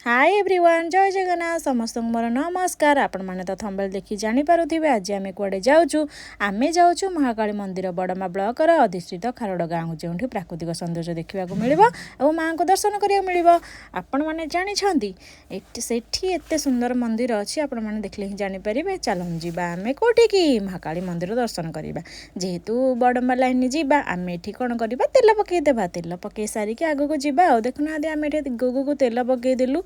High everyone, ଜୟ ଜଗନ୍ନାଥ। ସମସ୍ତଙ୍କୁ ମୋର ନମସ୍କାର। ଆପଣମାନେ ତ ଥମ୍ବନେଲ୍ ଦେଖି ଜାଣିପାରୁଥିବେ ଆଜି ଆମେ କୁଆଡ଼େ ଯାଉଛୁ। ଆମେ ଯାଉଛୁ ମହାକାଳୀ ମନ୍ଦିର, ବଡ଼ମ୍ବା ବ୍ଲକର ଅଧିଷ୍ଠିତ ଖାରଡ଼ ଗାଁକୁ, ଯେଉଁଠି ପ୍ରାକୃତିକ ସୌନ୍ଦର୍ଯ୍ୟ ଦେଖିବାକୁ ମିଳିବ ଆଉ ମାଆଙ୍କୁ ଦର୍ଶନ କରିବାକୁ ମିଳିବ। ଆପଣମାନେ ଜାଣିଛନ୍ତି, ଏଠି ସେଠି ଏତେ ସୁନ୍ଦର ମନ୍ଦିର ଅଛି, ଆପଣମାନେ ଦେଖିଲେ ହିଁ ଜାଣିପାରିବେ। ଚାଲନ୍ତୁ ଯିବା ଆମେ କେଉଁଠିକି, ମହାକାଳୀ ମନ୍ଦିର ଦର୍ଶନ କରିବା। ଯେହେତୁ ବଡ଼ମ୍ବା ଲାଇନ୍ ଯିବା, ଆମେ ଏଠି କ'ଣ କରିବା? ତେଲ ପକାଇ ଦେବା। ତେଲ ପକାଇ ସାରିକି ଆଗକୁ ଯିବା। ଆଉ ଦେଖୁନାହାନ୍ତି, ଆମେ ଏଠି ଗୁଗୁକୁ ତେଲ ପକାଇଦେଲୁ।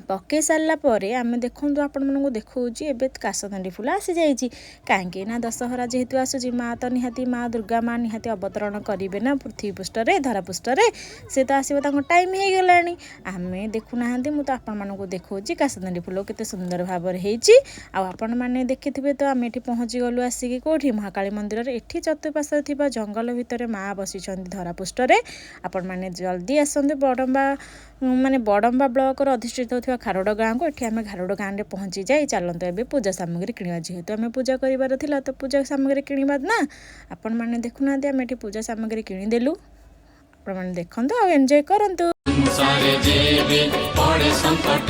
ପକାଇ ସାରିଲା ପରେ ଆମେ ଦେଖନ୍ତୁ, ଆପଣମାନଙ୍କୁ ଦେଖାଉଛି, ଏବେ କାଶତଣ୍ଡି ଫୁଲ ଆସିଯାଇଛି। କାହିଁକି ନା ଦଶହରା ଯେହେତୁ ଆସୁଛି, ମା ତ ନିହାତି, ମା ଦୁର୍ଗା ମା ନିହାତି ଅବତରଣ କରିବେ ନା ପୃଥିବୀ ପୃଷ୍ଠରେ, ଧରା ପୃଷ୍ଠରେ। ସେ ତ ଆସିବ, ତାଙ୍କ ଟାଇମ୍ ହେଇଗଲାଣି। ଆମେ ଦେଖୁନାହାନ୍ତି, ମୁଁ ତ ଆପଣମାନଙ୍କୁ ଦେଖାଉଛି କାଶତଣ୍ଡି ଫୁଲ କେତେ ସୁନ୍ଦର ଭାବରେ ହେଇଛି। ଆଉ ଆପଣମାନେ ଦେଖିଥିବେ ତ, ଆମେ ଏଠି ପହଞ୍ଚିଗଲୁ ଆସିକି କେଉଁଠି? ମହାକାଳୀ ମନ୍ଦିରରେ। ଏଠି ଚତୁଃପାର୍ଶ୍ୱରେ ଥିବା ଜଙ୍ଗଲ ଭିତରେ ମା ବସିଛନ୍ତି ଧରା ପୃଷ୍ଠରେ। ଆପଣମାନେ ଜଲ୍ଦି ଆସନ୍ତୁ ବଡ଼ମ୍ବା, ମାନେ ବଡ଼ମ୍ବା ବ୍ଲକର ଅଧିଷ୍ଠିତ ଥିବା ଖାରଡ଼ ଗାଁକୁ। ଏଠି ଆମେ ଖାରଡ଼ ଗାଁରେ ପହଞ୍ଚି ଯାଇ ଚାଲନ୍ତୁ ଏବେ ପୂଜା ସାମଗ୍ରୀ କିଣିବା। ଯେହେତୁ ଆମେ ପୂଜା କରିବାର ଥିଲା, ତ ପୂଜା ସାମଗ୍ରୀ କିଣିବା ନା। ଆପଣମାନେ ଦେଖୁନାହାନ୍ତି, ଆମେ ଏଠି ପୂଜା ସାମଗ୍ରୀ କିଣିଦେଲୁ। ଆପଣମାନେ ଦେଖନ୍ତୁ ଆଉ ଏନ୍ଜୟ କରନ୍ତୁ। ସଂସାରେ ଯେବେ ପଡ଼େ ସଙ୍କଟ,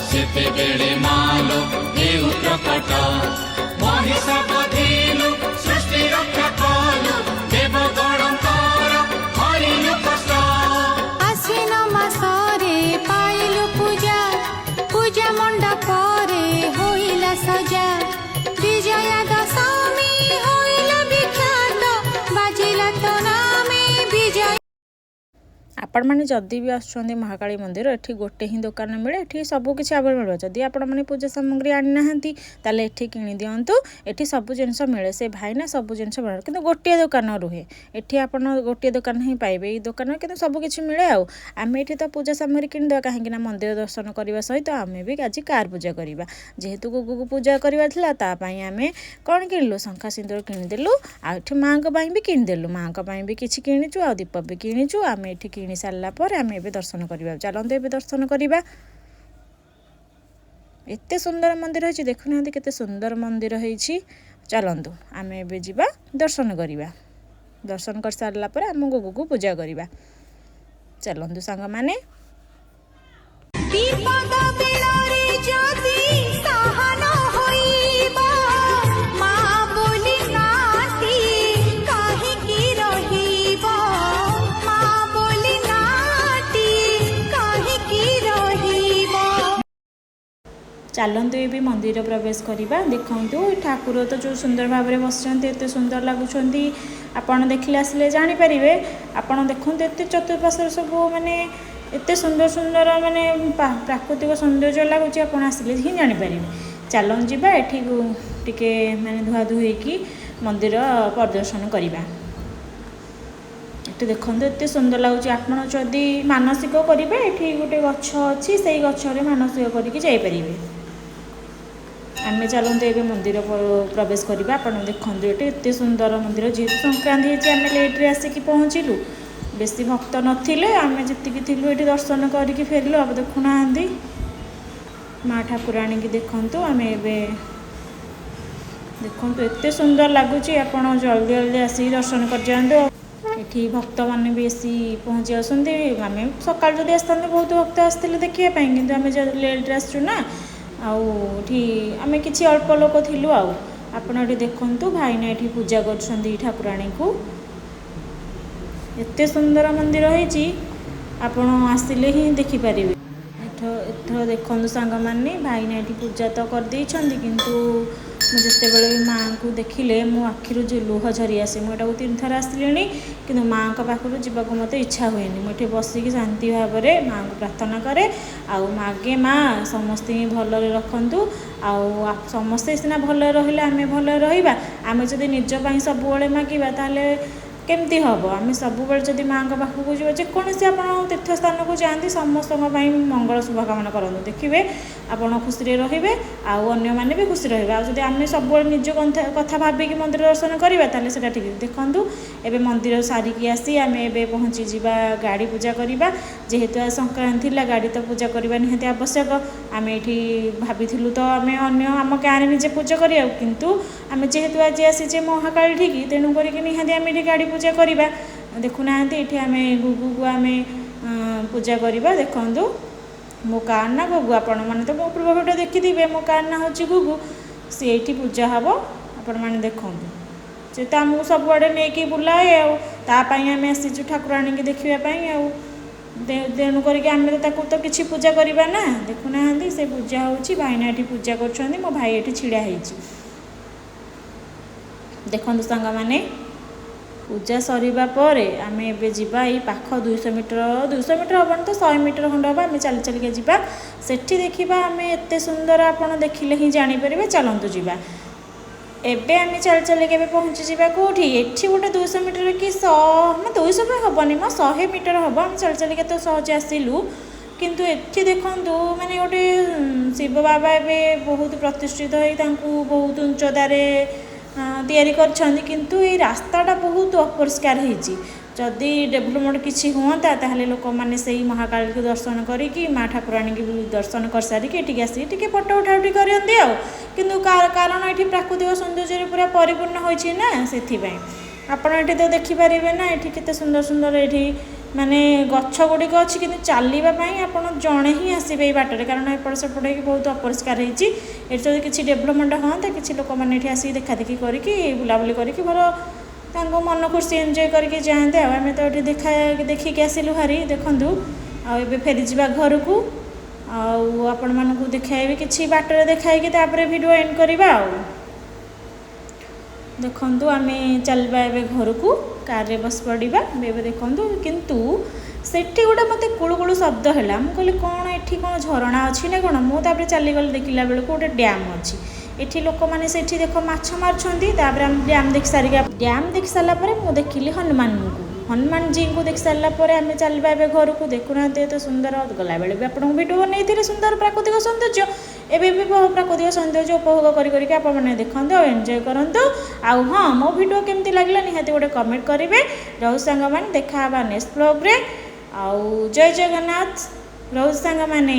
ସେତେବେଳେ ମାଲୋ ହେଉ ପ୍ରକଟ। ମହିଷ ବଧିଲୁ, ସୃଷ୍ଟି ରକ୍ଷା କଲୁ, ଦେବଗଣଙ୍କର ହରିଲୁ କଷ୍ଟ। ଆଶ୍ୱିନ ମାସରେ ପାଇଲୁ ପୂଜା, ପୂଜା ମଣ୍ଡପରେ ହୋଇଲା ସଜା। ବିଜୟା ଦଶମୀ ହୋଇଲା ବିଖ୍ୟାତ, ବାଜିଲା ତ ନାମେ ବିଜୟ। ଆପଣମାନେ ଯଦି ବି ଆସୁଛନ୍ତି ମହାକାଳୀ ମନ୍ଦିର, ଏଠି ଗୋଟେ ହିଁ ଦୋକାନ ମିଳେ, ଏଠି ସବୁ କିଛି ଆଭେଲେବଲ୍ ମିଳିବ। ଯଦି ଆପଣମାନେ ପୂଜା ସାମଗ୍ରୀ ଆଣିନାହାନ୍ତି, ତାହେଲେ ଏଠି କିଣିଦିଅନ୍ତୁ। ଏଠି ସବୁ ଜିନିଷ ମିଳେ। ସେ ଭାଇନା ସବୁ ଜିନିଷ ମିଳେ, କିନ୍ତୁ ଗୋଟିଏ ଦୋକାନ ରୁହେ ଏଠି। ଆପଣ ଗୋଟିଏ ଦୋକାନ ହିଁ ପାଇବେ। ଏଇ ଦୋକାନରେ କିନ୍ତୁ ସବୁ କିଛି ମିଳେ। ଆଉ ଆମେ ଏଠି ତ ପୂଜା ସାମଗ୍ରୀ କିଣିଦେବା, କାହିଁକି ନା ମନ୍ଦିର ଦର୍ଶନ କରିବା ସହିତ ଆମେ ବି ଆଜି କାର୍ ପୂଜା କରିବା। ଯେହେତୁ ଗୁଗୁକୁ ପୂଜା କରିବାର ଥିଲା, ତା ପାଇଁ ଆମେ କ'ଣ କିଣିଲୁ? ଶଙ୍ଖା ସିନ୍ଦୁର କିଣିଦେଲୁ। ଆଉ ଏଠି ମାଆଙ୍କ ପାଇଁ ବି କିଣିଦେଲୁ। ମାଆଙ୍କ ପାଇଁ ବି କିଛି କିଣିଛୁ ଆଉ ଦୀପ ବି କିଣିଛୁ। ଆମେ ଏଠି କିଣି ସାରିଲା ପରେ ଆମେ ଏବେ ଦର୍ଶନ କରିବା। ଚାଲନ୍ତୁ ଏବେ ଦର୍ଶନ କରିବା। ଏତେ ସୁନ୍ଦର ମନ୍ଦିର ହେଇଛି, ଦେଖୁନାହାନ୍ତି କେତେ ସୁନ୍ଦର ମନ୍ଦିର ହେଇଛି। ଚାଲନ୍ତୁ ଆମେ ଏବେ ଯିବା, ଦର୍ଶନ କରିବା। ଦର୍ଶନ କରିସାରିଲା ପରେ ଆମ ଗୁଗୁକୁ ପୂଜା କରିବା। ଚାଲନ୍ତୁ ସାଙ୍ଗମାନେ। ବିପଦ ବେଳରେ ଯଦି ସାହା ନ ହୋଇବ, ମା ବୋଲି ନାଁଟି କାହିଁକି ରହିବ? ମା ବୋଲି ନାଁଟି କାହିଁକି ରହିବ? ଚାଲନ୍ତୁ ଏବେ ମନ୍ଦିର ପ୍ରବେଶ କରିବା। ଦେଖନ୍ତୁ, ଠାକୁର ତ ଯେଉଁ ସୁନ୍ଦର ଭାବରେ ବସିଛନ୍ତି, ଏତେ ସୁନ୍ଦର ଲାଗୁଛନ୍ତି, ଆପଣ ଦେଖିଲେ ଆସିଲେ ଜାଣିପାରିବେ। ଆପଣ ଦେଖନ୍ତୁ, ଏତେ ଚତୁଃପାର୍ଶ୍ୱରେ ସବୁ ମାନେ ଏତେ ସୁନ୍ଦର ସୁନ୍ଦର ମାନେ ପ୍ରାକୃତିକ ସୌନ୍ଦର୍ଯ୍ୟ ଲାଗୁଛି, ଆପଣ ଆସିଲେ ହିଁ ଜାଣିପାରିବେ। ଚାଲନ୍ତୁ ଯିବା ଏଠି, ଟିକେ ମାନେ ଧୁଆ ଧୁଇ ହେଇକି ମନ୍ଦିର ପରିଦର୍ଶନ କରିବା। ଏଠି ଦେଖନ୍ତୁ, ଏତେ ସୁନ୍ଦର ଲାଗୁଛି। ଆପଣ ଯଦି ମାନସିକ କରିବେ, ଏଠି ଗୋଟେ ଗଛ ଅଛି, ସେଇ ଗଛରେ ମାନସିକ କରିକି ଯାଇପାରିବେ। ଆମେ ଚାଲନ୍ତୁ ଏବେ ମନ୍ଦିର ପ୍ରବେଶ କରିବା। ଆପଣ ଦେଖନ୍ତୁ, ଏଠି ଏତେ ସୁନ୍ଦର ମନ୍ଦିର। ଯେହେତୁ ସଂକ୍ରାନ୍ତି ହେଇଛି, ଆମେ ଲେଟ୍ରେ ଆସିକି ପହଞ୍ଚିଲୁ। ବେଶୀ ଭକ୍ତ ନଥିଲେ। ଆମେ ଯେତିକି ଥିଲୁ, ଏଠି ଦର୍ଶନ କରିକି ଫେରିଲୁ। ଆଉ ଦେଖୁନାହାନ୍ତି ମା ଠାକୁରାଣୀକି। ଦେଖନ୍ତୁ, ଆମେ ଏବେ ଦେଖନ୍ତୁ, ଏତେ ସୁନ୍ଦର ଲାଗୁଛି। ଆପଣ ଜଲ୍ଦି ଜଲ୍ଦି ଆସିକି ଦର୍ଶନ କରିଯାଆନ୍ତୁ। ଏଠି ଭକ୍ତମାନେ ବେଶୀ ପହଞ୍ଚି ଆସନ୍ତି। ଆମେ ସକାଳୁ ଯଦି ଆସିଥାନ୍ତେ, ବହୁତ ଭକ୍ତ ଆସିଥିଲେ ଦେଖିବା ପାଇଁ। କିନ୍ତୁ ଆମେ ଲେଟ୍ରେ ଆସିଛୁ ନା, ଆଉ ଏଠି ଆମେ କିଛି ଅଳ୍ପ ଲୋକ ଥିଲୁ। ଆଉ ଆପଣ ଏଠି ଦେଖନ୍ତୁ, ଭାଇନା ଏଠି ପୂଜା କରୁଛନ୍ତି ଠାକୁରାଣୀଙ୍କୁ। ଏତେ ସୁନ୍ଦର ମନ୍ଦିର ହେଇଛି, ଆପଣ ଆସିଲେ ହିଁ ଦେଖିପାରିବେ। ଏଥର ଦେଖନ୍ତୁ ସାଙ୍ଗମାନେ, ଭାଇନା ଏଠି ପୂଜା ତ କରିଦେଇଛନ୍ତି, କିନ୍ତୁ ମୁଁ ଯେତେବେଳେ ବି ମାଆଙ୍କୁ ଦେଖିଲେ ମୋ ଆଖିରୁ ଯେଉଁ ଲୁହ ଝରି ଆସେ। ମୁଁ ଏଟାକୁ ତିନି ଥର ଆସିଲିଣି, କିନ୍ତୁ ମାଆଙ୍କ ପାଖରୁ ଯିବାକୁ ମୋତେ ଇଚ୍ଛା ହୁଏନି। ମୁଁ ଏଠି ବସିକି ଶାନ୍ତି ଭାବରେ ମାଆଙ୍କୁ ପ୍ରାର୍ଥନା କରେ ଆଉ ମାଗେ, ମା ସମସ୍ତଙ୍କୁ ଭଲରେ ରଖନ୍ତୁ। ଆଉ ସମସ୍ତେ ସିନା ଭଲରେ ରହିଲେ ଆମେ ଭଲରେ ରହିବା। ଆମେ ଯଦି ନିଜ ପାଇଁ ସବୁବେଳେ ମାଗିବା, ତାହେଲେ କେମିତି ହେବ? ଆମେ ସବୁବେଳେ ଯଦି ମାଆଙ୍କ ପାଖକୁ ଯିବା, ଯେକୌଣସି ଆପଣ ତୀର୍ଥସ୍ଥାନକୁ ଯାଆନ୍ତି, ସମସ୍ତଙ୍କ ପାଇଁ ମଙ୍ଗଳ ଶୁଭକାମନା କରନ୍ତୁ। ଦେଖିବେ, ଆପଣ ଖୁସିରେ ରହିବେ ଆଉ ଅନ୍ୟମାନେ ବି ଖୁସି ରହିବେ। ଆଉ ଯଦି ଆମେ ସବୁବେଳେ ନିଜ କଥା ଭାବିକି ମନ୍ଦିର ଦର୍ଶନ କରିବା, ତାହେଲେ ସେଇଟା ଠିକ୍। ଦେଖନ୍ତୁ, ଏବେ ମନ୍ଦିର ସାରିକି ଆସି ଆମେ ଏବେ ପହଞ୍ଚିଯିବା ଗାଡ଼ି ପୂଜା କରିବା। ଯେହେତୁ ଆଜି ସଂକ୍ରାନ୍ତି ଥିଲା, ଗାଡ଼ି ତ ପୂଜା କରିବା ନିହାତି ଆବଶ୍ୟକ। ଆମେ ଏଇଠି ଭାବିଥିଲୁ ତ ଆମେ ଅନ୍ୟ ଆମ ଗାଁରେ ନିଜେ ପୂଜା କରିବାକୁ, କିନ୍ତୁ ଆମେ ଯେହେତୁ ଆଜି ଆସିଛେ ମହାକାଳୀ ଠିକି, ତେଣୁ କରିକି ନିହାତି ଆମେ ଏଠି ଗାଡ଼ି ପୂଜା କରିବା। ଦେଖୁନାହାନ୍ତି, ଏଠି ଆମେ ଗୁଗୁକୁ ଆମେ ପୂଜା କରିବା। ଦେଖନ୍ତୁ, ମୋ କାର୍ ନା ଗୁଗୁ। ଆପଣମାନେ ତ ମୋ ପୂର୍ବ ଭିଡ଼ିଓ ଦେଖିଥିବେ, ମୋ କାର୍ ନାଁ ହେଉଛି ଗୁଗୁ। ସେ ଏଇଠି ପୂଜା ହେବ, ଆପଣମାନେ ଦେଖନ୍ତୁ। ସେ ତ ଆମକୁ ସବୁଆଡ଼େ ନେଇକି ବୁଲାଏ, ଆଉ ତା ପାଇଁ ଆମେ ଆସିଛୁ ଠାକୁରାଣୀକି ଦେଖିବା ପାଇଁ। ଆଉ ତେଣୁ କରିକି ଆମେ ତ ତାକୁ ତ କିଛି ପୂଜା କରିବା ନା। ଦେଖୁନାହାନ୍ତି, ସେ ପୂଜା ହେଉଛି, ଭାଇନା ଏଠି ପୂଜା କରୁଛନ୍ତି, ମୋ ଭାଇ ଏଠି ଛିଡ଼ା ହେଇଛି। ଦେଖନ୍ତୁ ସାଙ୍ଗମାନେ, ପୂଜା ସରିବା ପରେ ଆମେ ଏବେ ଯିବା ଏଇ ପାଖ 200 ମିଟର, 200 ମିଟର ହେବନି ତ, 100 ମିଟର ଖଣ୍ଡ ହେବ, ଆମେ ଚାଲି ଚାଲିକା ଯିବା। ସେଠି ଦେଖିବା ଆମେ ଏତେ ସୁନ୍ଦର, ଆପଣ ଦେଖିଲେ ହିଁ ଜାଣିପାରିବେ। ଚାଲନ୍ତୁ ଯିବା ଏବେ। ଆମେ ଚାଲି ଚାଲିକା ଏବେ ପହଞ୍ଚିଯିବା କେଉଁଠି? ଏଠି ଗୋଟେ 200 ମିଟର କି 200 ବି ହେବନି ମ, 100 ମିଟର ହେବ। ଆମେ ଚାଲି ଚାଲିକା ତ ସହଜେ ଆସିଲୁ, କିନ୍ତୁ ଏଠି ଦେଖନ୍ତୁ, ମାନେ ଗୋଟେ ଶିବ ବାବା ଏବେ ବହୁତ ପ୍ରତିଷ୍ଠିତ ହେଇ ତାଙ୍କୁ ବହୁତ ଉଚ୍ଚତାରେ ତିଆରି କରିଛନ୍ତି, କିନ୍ତୁ ଏଇ ରାସ୍ତାଟା ବହୁତ ଅପରିଷ୍କାର ହେଇଛି। ଯଦି ଡେଭଲପମେଣ୍ଟ କିଛି ହୁଅନ୍ତା, ତାହେଲେ ଲୋକମାନେ ସେଇ ମହାକାଳୀକୁ ଦର୍ଶନ କରିକି, ମା ଠାକୁରାଣୀକି ବି ଦର୍ଶନ କରିସାରିକି ଏଠିକି ଆସିକି ଟିକେ ଫଟୋ ଉଠା ଉଠି କରନ୍ତି। ଆଉ କିନ୍ତୁ କାରଣ ଏଠି ପ୍ରାକୃତିକ ସୌନ୍ଦର୍ଯ୍ୟରେ ପୁରା ପରିପୂର୍ଣ୍ଣ ହୋଇଛି ନା, ସେଥିପାଇଁ ଆପଣ ଏଠି ତ ଦେଖିପାରିବେ ନା, ଏଠି କେତେ ସୁନ୍ଦର ସୁନ୍ଦର ଏଠି ମାନେ ଗଛ ଗୁଡ଼ିକ ଅଛି। କିନ୍ତୁ ଚାଲିବା ପାଇଁ ଆପଣ ଜଣେ ହିଁ ଆସିବେ ଏଇ ବାଟରେ, କାରଣ ଏପଟ ସେପଟ ହେଇକି ବହୁତ ଅପରିଷ୍କାର ହେଇଛି। ଏଠି ଯଦି କିଛି ଡେଭଲପମେଣ୍ଟ ହୁଅନ୍ତା, କିଛି ଲୋକମାନେ ଏଠି ଆସିକି ଦେଖାଦେଖି କରିକି, ବୁଲାବୁଲି କରିକି, ଭଲ ତାଙ୍କ ମନ ଖୁସି ଏନ୍ଜୟ କରିକି ଯାଆନ୍ତେ। ଆଉ ଆମେ ତ ଏଠି ଦେଖିକି ଆସିଲୁ ଭାରି। ଦେଖନ୍ତୁ, ଆଉ ଏବେ ଫେରିଯିବା ଘରକୁ, ଆଉ ଆପଣମାନଙ୍କୁ ଦେଖାଇବି କିଛି ବାଟରେ ଦେଖାଇକି ତାପରେ ଭିଡ଼ିଓ ଏଣ୍ଡ କରିବା। ଆଉ ଦେଖନ୍ତୁ, ଆମେ ଚାଲିବା ଏବେ ଘରକୁ, କାରରେ ବସି ପଡ଼ିବା ଏବେ। ଦେଖନ୍ତୁ, କିନ୍ତୁ ସେଠି ଗୋଟେ ମୋତେ କୁଳୁ କୁଳୁ ଶବ୍ଦ ହେଲା। ମୁଁ କହିଲି, କ'ଣ ଏଠି କ'ଣ ଝରଣା ଅଛି ନା କ'ଣ? ମୁଁ ତାପରେ ଚାଲିଗଲି, ଦେଖିଲା ବେଳକୁ ଗୋଟେ ଡ୍ୟାମ୍ ଅଛି ଏଠି। ଲୋକମାନେ ସେଠି ଦେଖ ମାଛ ମାରୁଛନ୍ତି। ତାପରେ ଆମେ ଡ୍ୟାମ୍ ଦେଖି ସାରିଲା ପରେ ମୁଁ ଦେଖିଲି ହନୁମାନଙ୍କୁ। ହନୁମାନଜୀଙ୍କୁ ଦେଖି ସାରିଲା ପରେ ଆମେ ଚାଲିବା ଏବେ ଘରକୁ। ଦେଖୁନାହାନ୍ତି, ଏତେ ସୁନ୍ଦର। ଗଲାବେଳେ ବି ଆପଣଙ୍କୁ ଭିଡ଼ିଓ ବନେଇଥିଲି ସୁନ୍ଦର ପ୍ରାକୃତିକ ସୌନ୍ଦର୍ଯ୍ୟ। ଏବେ ବି ପ୍ରାକୃତିକ ସୌନ୍ଦର୍ଯ୍ୟ ଉପଭୋଗ କରି କରିକି ଆପଣମାନେ ଦେଖନ୍ତୁ ଆଉ ଏନ୍ଜୟ କରନ୍ତୁ। ଆଉ ହଁ, ମୋ ଭିଡ଼ିଓ କେମିତି ଲାଗିଲା ନିହାତି ଗୋଟେ କମେଣ୍ଟ କରିବେ। ରହୁ ସାଙ୍ଗମାନେ, ଦେଖା ହେବା ନେକ୍ସଟ ବ୍ଲଗ୍ରେ। ଆଉ ଜୟ ଜଗନ୍ନାଥ। ରହୁ ସାଙ୍ଗମାନେ।